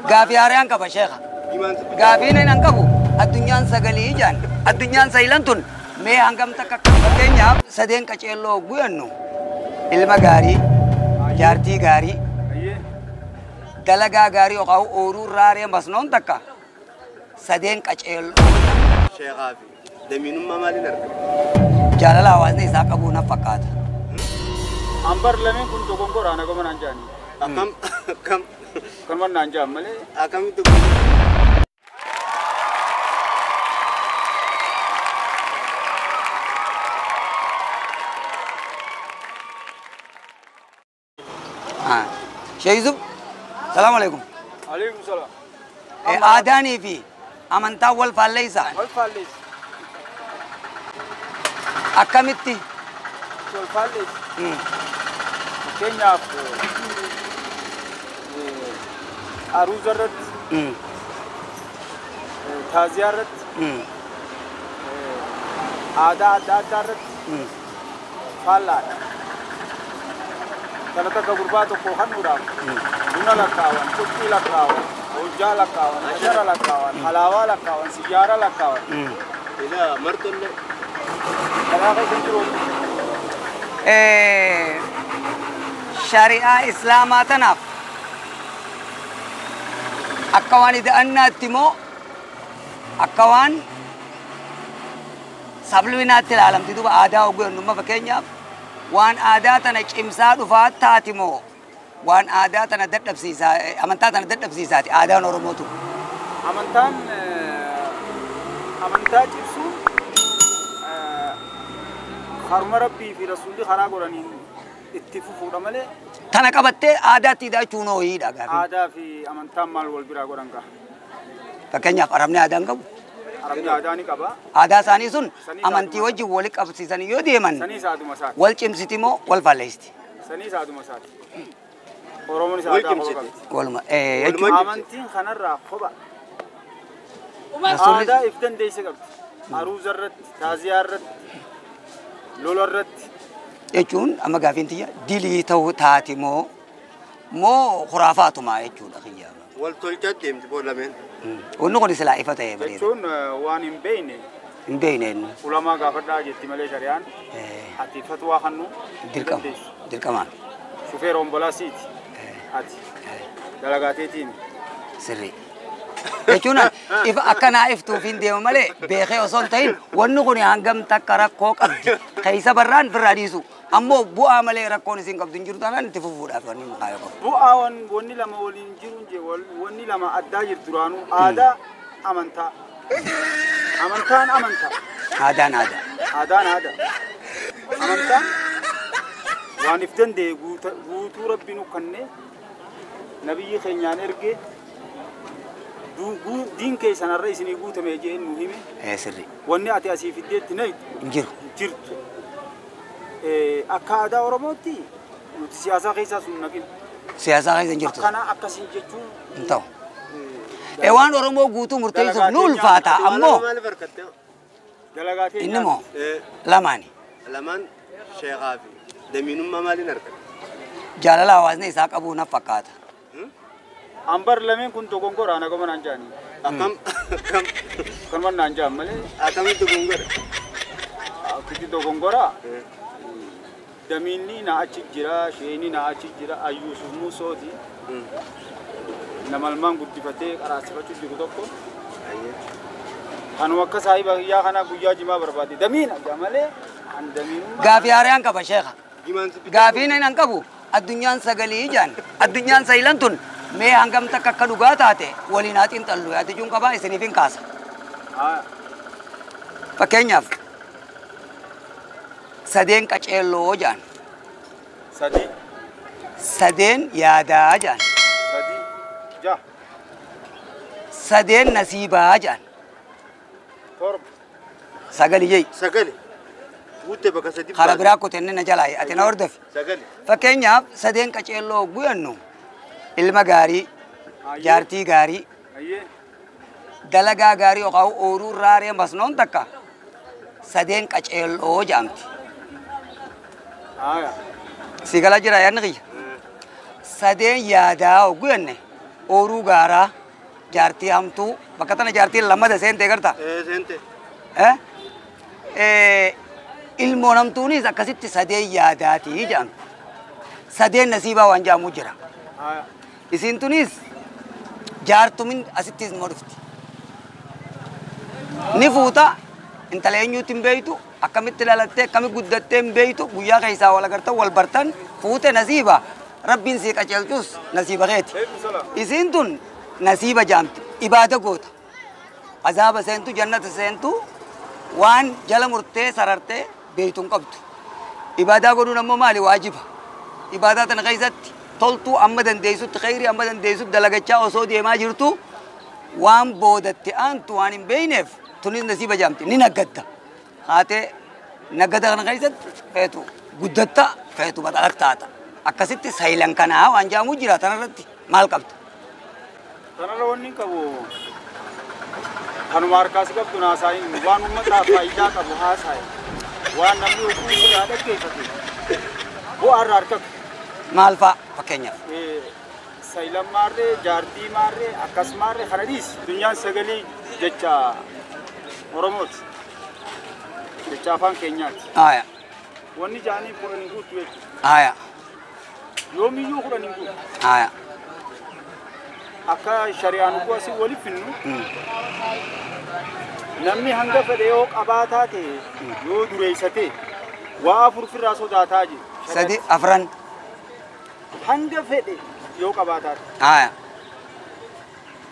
Gaafii haaraan qaba sheekha. Gaafiin inni qabu addunyaan sagalii jaan. Addunyaan sayilan tun mee hangam takka fakkeenyaaf sadeen qaceelloo guyannu ilma gaarii, jaartii gaarii, dalagaa gaarii yookaan ooruu raaree masnoon takka sadeen qaceelloo. Sheekhaa fi damiinummaa maaliin argama? Jaalala hawaasni isaa qabu na fakkaata. Ambar lameen kun dogongoraa na goma naan jaani. Akkam akkam Kanuma naan jaan malee akkamitti Sheekh Yusuf, salaamu alaikum. Alaikum salaam. Aadaanii fi amantaan wal faalleessaa. Wal faalleessi. Akkamitti? Wal faalleessi. Fakkeenyaaf aruuza irratti, taaziyaa irratti, aadaa adda addaa irratti faallaadha. Kana takka gurbaa tokko kennuudhaaf buna lakkaawan, cuqqii lakkaawan, hojjaa lakkaawan, ashara lakkaawan, halaawaa lakkaawan, siyyaara lakkaawan. Ilaa martollee. Karaa keessa hin jiru. Shari'aa Islaamaa tanaaf akka waan ida'annaatti moo akka waan sablinaatti ilaalamti duuba aadaa ogummaa fakkeenyaaf waan aadaa tana cimsaa dhufaa taati moo waan aadaa tana dadhabsiisaa amantaa tana dadhabsiisaati aadaan Oromootu. Amantaan amantaa cimsuun haruma Rabbii fi Rasuulli karaa godhaniin itti fufuudha malee. Tana qabattee aadaatti hidhachuun hooyiidha gaafi. Aadaa fi amantaan maal wal biraa godhan gaa? Fakkeenyaaf Arabni aadaa hin qabu. Arabni aadaa ni qaba. Aadaa isaanii sun amantii wajjin wal qabsiisanii yoo deeman Saniis aaduma isaati. wal cimsiti moo wal faalleessiti? Saniis aaduma isaati. Oromoonis Wal aadaa kopha cimsiti. qabdi. Waluma Walumaa Amantiin kanarraa kopha. Rasuulli Aadaa if dandeesse qabdi. Aruuza irratti, taaziyaa irratti, lola irratti. jechuun amma gaafiin tiyya dilii ta'uu taati moo moo khuraafaatuma jechuudha kiyya. Wal tolchaa deemti boo lameen. Wanni kun silaa ifa ta'ee bareeda. Jechuun waan hin beekne Hin beekne inni. ulamaa gaafadhaa jetti malee shari'aan ati fatwaa kennu hin Dirqama. dandeessu. Dirqamaan. Shufeera ombolaasiiti. Ati dalagaateetiin. Sirrii. Jechuun ifa akkanaa iftuuf hin deemu malee beekee osoo hin ta'in wanni kun hangam takka rakkoo qabdi. Keessa barraan firraa dhiisu. Ammoo bu'aa malee rakkoon isin qabdu hin jiru taanaan itti fufuudhaaf wanni kaayoo qabu. Bu'aa wanni lama waliin jiru hin jee wanni lama addaa jirtu duraanuu aadaa amantaa. Amantaan amantaa. Aadaan aadaa. Aadaan aadaa. Amantaan waan if danda'e guutuu Rabbi nu kennee nabiyyi keenyaan ergee diin keessan har'a isinii guutame jee nu hime. Sirrii. Wanni ati asii fiddeetti na Hin jiru. jirtu. Akka aadaa Oromootti nuti siyaasaa keessaa sun naqin. Siyaasaa keessa hin jirtu. Akkana akkasiin jechuun Hin ta'u. Waan Oromoo guutuu murteessuuf nu ulfaata ammoo Maaliif harkattee? dalagaa inni keenyaa moo lamaani. Lamaan sheekhaa fi damiinummaa maaliin argama? Jaalala hawaasni isaa qabu na fakkaata. Ambar lameen kun dogongoraa na goma naan jaani. Akkam akkam Kanuma naan jaan malee akkamitti gongodha? akkitti dogongoraa damiinni na achi jira, sheeni na achi jira, Ayyuusuf Musooti. Nama ilmaan guddifatee qaraasifachuu jiru tokko. Kanuma akka saahiba kiyyaa kanaa guyyaa jimaa barbaade. Damiina jaa malee an damiinummaa. Gaafii haaraan qaba sheekha. Jimaan si bitaa. Gaafiin inni qabu addunyaan sagalii jaan. Addunyaan sayilan tun mee hangam takka akka dhugaa taate waliin haa xiinxallu yaadachuun qabaa isiniif hin kaasa. Fakkeenyaaf sadeen qaceelloo jaan. Sadii. Sadeen yaadaa jaan. Sadii. Jaha. Sadeen nasiibaa jaan. Torba. Sagali jei. Sagali. Guuttee bakka sadii. Karaa biraa kutenne na jalaa ati na hordofi. Sagali. Fakkeenyaaf sadeen qaceelloo guyannu ilma gaarii, jaartii gaarii, dalagaa gaarii yookaan ooruu raaree masnoon takka sadeen qaceelloo jaamti. Si gala jira yaadni kiyya. Sadeen yaadaa guyanne Ooruu gaaraa jaartii hamtuu bakka tana jaartiin lammata seentee garta. Seente. Ilmoo namtuunis akkasitti sadeen yaadaatii jedhamti. Sadeen nasiibaa waan jedhamu jira. Isiin tunis jaartumin asittis nima dhufti. Ni fuuta intala eenyuutti hin beeytu akkamitti dhalattee akkamitti guddattee hin beeytu guyyaa keessaa wal agartan wal bartan fuute nasiiba rabbiin sii qaceelchus nasiiba keeti. Isiin tun nasiiba jaamti ibaada goota. Azaaba seentu jannata seentu waan jala murtee sarartee beeytu hin qabdu. Ibaadaa godhuun ammoo maali waajiba. Ibaadaa tana keessatti toltuu amma dandeessutti khayrii amma dandeessutti dalagachaa osoo deemaa jirtu waan boodatti aantu waan hin beeyneef tunis nasiiba jaamti ni naggadda. Haatee naggada kana keessatti feetu guddatta feetu baxalak taata. Akkasitti sayilan kanaa waan jedhamu jira tanarratti maal qabda? Kanarra wanni hin qabu kanuma harkaas qabdu naasaayin waan uummataaf faayidaa qabu haasaayin waan namni oguu irraa dhaggeeffate bu'aa irraa argatu. Maal fa'a fakkeenyaaf? Sayilan maarree jaartii maarree akkas maarree kana dhiisi. Addunyaan sagalee jecha Oromooti. Jecha afaan keenyaati. Aya. Wanni jaanii 10 guutu jechuudha. Aya. Yoomiyyuu 10 guutu. Aya. Akka shari'aan ugguu asii waliif finnu namni hanga fedhe yoo qabaataa ta'e yoo dureessate waa afur ofirraa sodaataa jiru. 3 4 Hanga fedhe yoo qabaataa ta'e. Aya.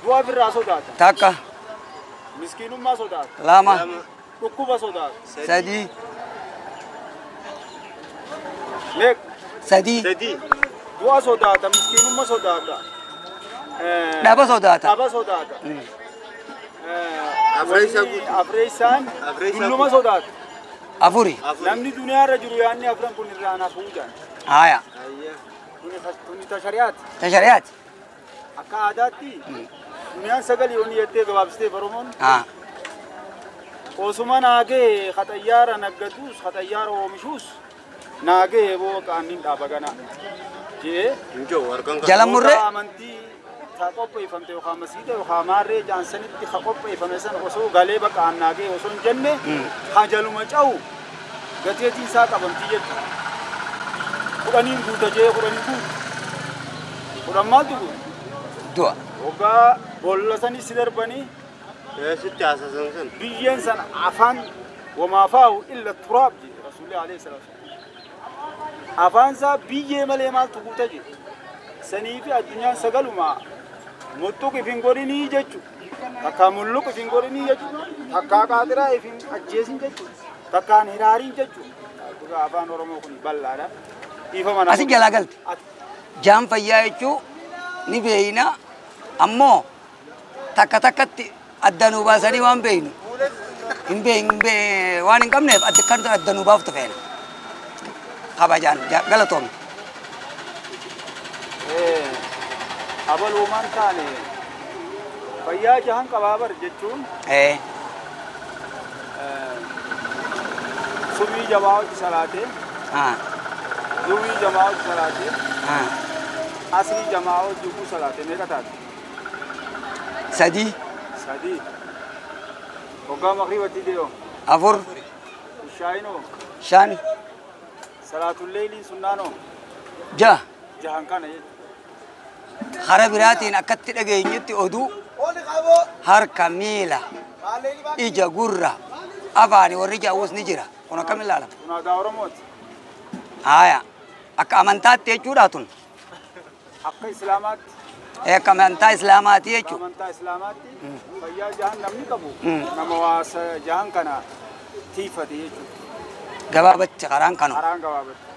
Du'a ofirraa sodaata. 1 Miskiinummaa sodaata. 2 Dhukkuba sodaata. 3 Meeqa? 3 3 Du'a sodaata, miskiinummaa sodaata. Dhaba sodaata. Dhaba sodaata. Afreessaa guutu. Afreessaan dulluma sodaata. 4 Namni duniyaarra jiru yaadni afran kun irraan hafuu jedhan. Aya. Tuni ta shari'aati. Ta shari'aati. Akka aadaatti duniyaan sagal yoonni jettee gabaabsitee Oromoon. Osuma naagee haxayyaara naggaduus haxayyaara oomishuus naagee boo qaannin dhaaba gana. Jee. Jala murree. Amantii ta qopheeffamte yookaan masiida yookaan maarree jaansanitti ha qopheeffame san osoo galee bakka naagee osoo hin jenne hajaluma ca'u gateetiin isaa qabamtii jechuudha. 10 guuta jee 10 guuta. 10 maaltu guuta? Du'a. Waggaa boolla sanii si darbanii. Sitti haasasan san. Biyyeen san afaan wamaa faa'u illa turaab jedhe Rasuulli alayhi salaatu wassalaam. Afaan isaa biyyee malee maaltu guuta jedhe. Sanii fi addunyaan sagaluma muxuq ifin godhinii jechuudha. Takkaa mulluq ifin godhinii jechuudha. Takkaa qaatiraa ifin ajjeesin jechuudha. Takkaan hiraariin jechuudha. Afaan Oromoo kun bal'aadha. Asi jalaa galte. Jaan fayyaa jechuun ni beeyna ammoo takka takkatti adda nuu baasanii waan beeynu hin beeynu waan hin qabneef adda nuu baaftu feena. Kabajaan galatoomne. Abaluumaan taane fayyaa jahan qabaa bar jechuun. Subii jamaa hojii salaatee. Zuhrii jamaa hojii salaatee. Asrii jamaa hojii guu salaatee meeqa taate? 3 3 Waggaa magriibatti dee'oo? 4 Ishaayinoo? 5 Salaatul leeyliin sunnaanoo? 6 Jahan kana jechuudha. Hara biraatiin akkatti dhageenyutti oduu harka miila ija gurra afaani warri jaawus ni jira. Kun akkam ilaalama? Kun aadaa Oromooti. Aya. Akka amantaatti jechuudha tun. Akka Islaamaatti. Akka amantaa Islaamaati jechuudha. Amantaa Islaamaatti fayyaa jahan namni qabu nama waa jahan kana tiifate jechuudha. Gabaabatti karaan kanu. Karaan gabaabatti.